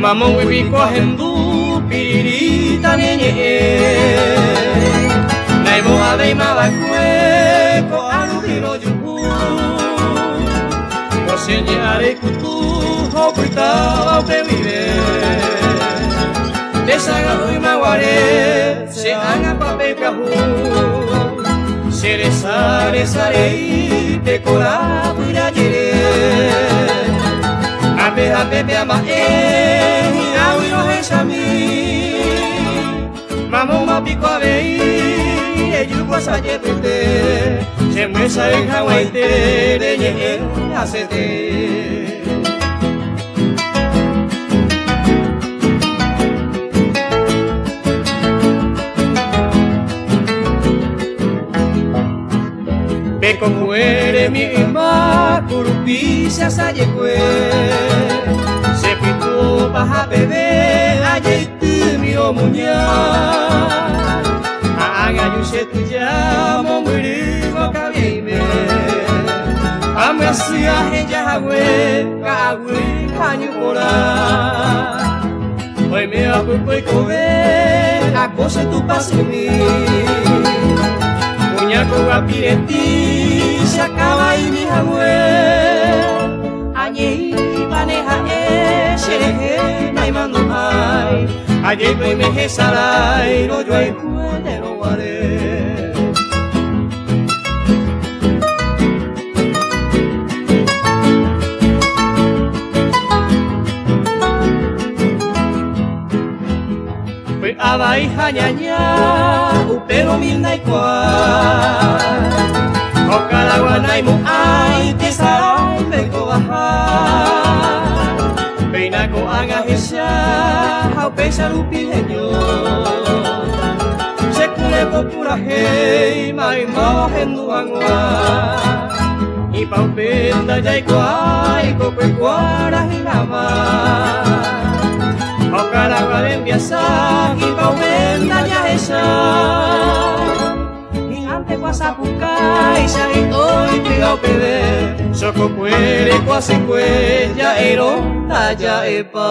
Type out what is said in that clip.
Mamógui piko ahendu piriríta ne ñe'ẽ. Naimo'ãvéima va'ekue ko'a rupi rojuhu. Ko che ñe'ã reikutu ha opytáva upe guive. Techaga'u ymaguare che ág̃a pape pyahu. Che resa resa rei pe korapy rajere. Ápe ha pépe ama'ẽ hi'águi rohechami. Mamóma piko avei reju kuasa jepyte, che myesãi hag̃uaite reñe'ẽ asete. Pe kokuére mi yma kurupi che asajekue, che pytu paha peve ajeitymi omuña. Ha ág̃a aju che tuja mombyry vokaviaime, ambyasy aheja hague ka'aguy ha ñu porã. Oime apype oikove ako che tupãsymi. Kuña kóga pireti che akãvaimi hague. Añeípane ha'e che rehe naimandu'ái. Ajéiko oime hesarái rojoayhuetérõ guare. Py'avai ha ñaña upérõ mil ndaikuaa. Okaragua naimo'ãi tesarái ndoikovaha. Péina ko'ág̃a hecha ha upéicha rupi heño. Che kure ko purahéi maymáva hendu hag̃ua. Ipa upe ndajaikuaái kokue kuarahy hag̃ua. Okaragua rembiasa ipa upe ndajahecha. Hi'ãnte kuasapukái chahi'ói peve. Chokokuére kuasykue ja'érõ ndaja'epa.